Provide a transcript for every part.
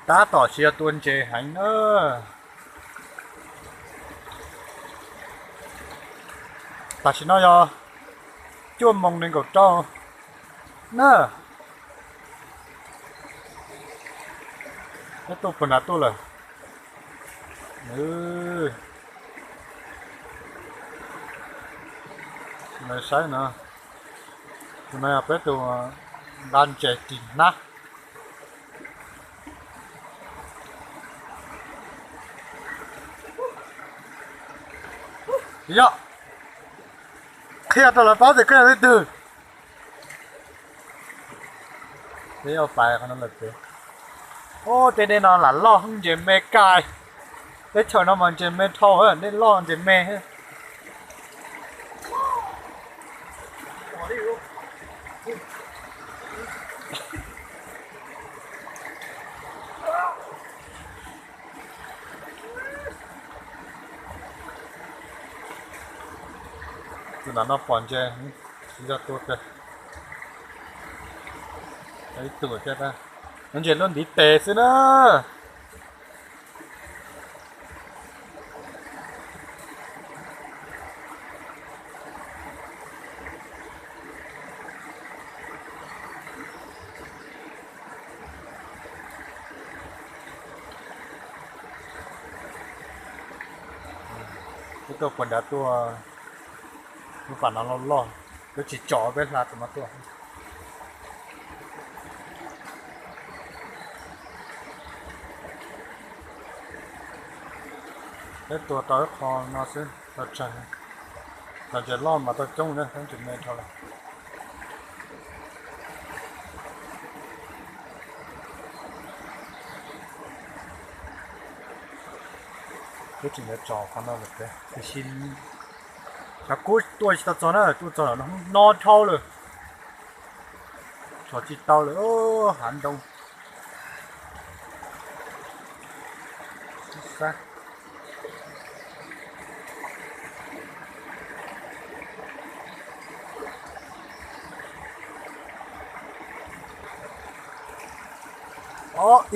Tab tom tsis yog tua ntses heev na. Tam sim no yog cuaj moos nees nkaum rau na. Peb tuaj puag nram tuaj lawm. Saib no, tus no yog peb tus nqa ntses ris hnab. Yog qhia rau lawv paub tias koj yog leej twg. Peb yuav pais qhov no lawm pem. Ub, tej dej no lam loj, ntses me kawg. Teb chaws no mas ntses me dhau, dej loj ntses me. Tus nram no pom ntses, tsis yog tua kiag, ib tug thiab, ntses luaj ntiv tes xwb na. Peb tuaj puag nrad tuaj, lub pas no loj loj, twb tsis tsom peb hla tus no tuaj. Peb tuaj tau ib qho no xwb tau tsawg, cov ntses loj mas tau coob na, tab ntses me dhau lawm. Twb tsis ncav tsom qhov no lawm tiam sis cov kub tuaj tsis tau txog na, tuaj txog no dhau lawm, tsom tsis tau lawm, hav ntoo.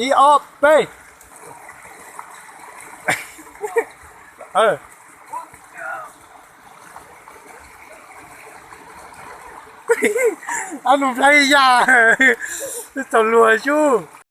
Ib ob peb. Ab nus plhaib yam, txaus luag xwb.